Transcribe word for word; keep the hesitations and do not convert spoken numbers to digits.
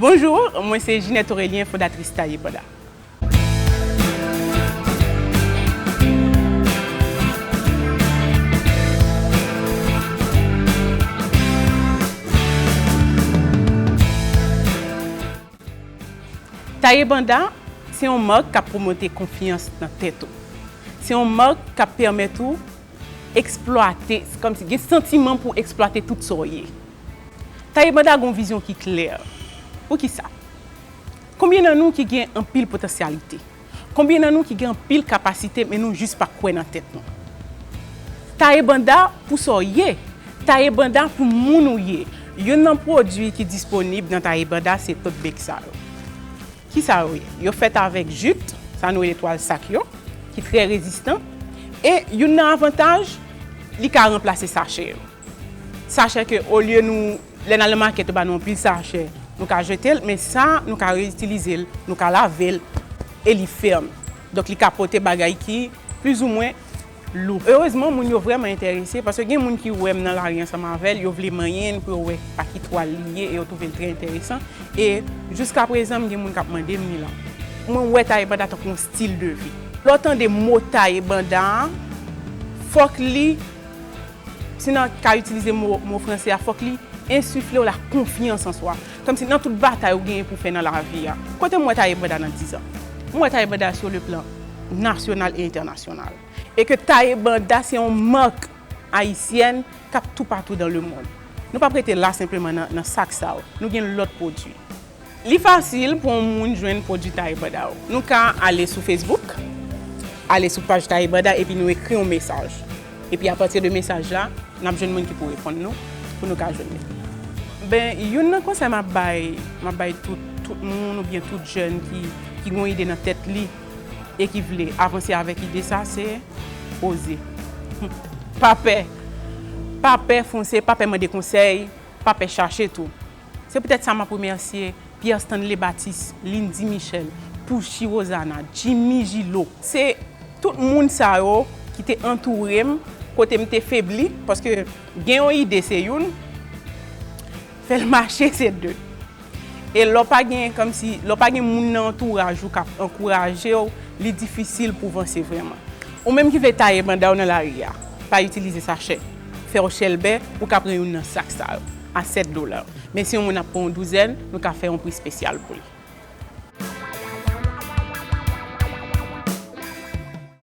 Bonjou, mwen se Ginette Aurélien, fondatris Taye Banda. Taye Banda se yon mak k ap pwomote konfyans nan tèt ou. Se yon mak k ap pèmèt ou eksplwate, kòmsi gen santiman pou eksplwate tout sa w ye. Taye Banda gen yon vizyon ki klè. Poukisa? Konbyen nan nou ki gen anpil potansyalite? Konbyen nan nou ki gen anpil kapasite, men nou jis pa kwè nan tèt nou? Taye Banda pou sa w ye. Taye Banda pou moun ou ye. Youn nan pwodui ki disponib nan Taye Banda se tote bag sa yo. Kisa yo ye? Yo fèt avèk jit, sa nou rele twal sak yo, ki trè rezistan. E youn nan avantaj, li ka ranplase sachè yo. Sachè ke olye nou, lè n al nan makèt, yo ba nou anpil sachè, nou ka jete l, men sa, nou ka reyitilize l, nou ka lave l, e li fèm. Donk, li ka pote bagay ki plizoumwen lou. Erezman, moun yo vrèman enterese, paske gen moun ki wè m nan lari ansanm avè l, yo vle manyen l pou yo wè pa ki twal li ye, e yo twouve l trè enteresan. E jiskaprezan, m gen moun k ap mande m li la. Mwen wè Taye Banda tankou yon stil de vi. Lè w tande mo Taye Banda a, fòk li, si n ka itilize mo, mo franse a, fòk li ensifle w la konfyans an swa. Kòmsi nan tout batay ou genyen pou fè nan lavi a. Kote m wè Taye Banda nan dizan? M wè Taye Banda sur le plan national et international. E ke Taye Banda se yon mak ayisyèn k ap toupatou dans le monde. Nou p ap rete la senpleman nan, nan sak sa yo. Nou gen lòt pwodui. Li fasil pou yon moun jwenn pwodui Taye Banda yo. Nou ka ale sou Facebook, ale sou paj Taye Banda epi nou ekri yon mesaj. Epi apati de mesaj la, n ap jwenn moun ki pou reponn nou, pou nou ka jwenn li. Ben, youn nan konsèy m ap bay, m ap bay tout, tout moun oubyen tout jèn ki, ki gen yon ide nan tèt li e ki vle avanse avèk ide sa, se oze. Pa pè. Pa pè fonse, pa pè mande konsèy, pa pè chache tou. Se poutèt sa m ap remèsye Pierre Stanley Baptiste, Lindy Michel, Pouchy Rosana, Jimmy Gillot. Se tout moun sa yo ki te antoure m, kote m te febli, paske gen yon ide se youn, fè l mache se de. E lè w pa gen, kòmsi, lè w pa gen moun nan antouraj ou k ap ankouraje w, li difisil pou w vanse vrèman. Ou menm ki vle taye banda w nan lari a, pa itilize sachè. Fè w chèlbè, ou ka pran youn nan sak sa yo, a sèt dola. Men si yon moun ap pran yon douzèn, nou ka fè yon pri espesyal pou li.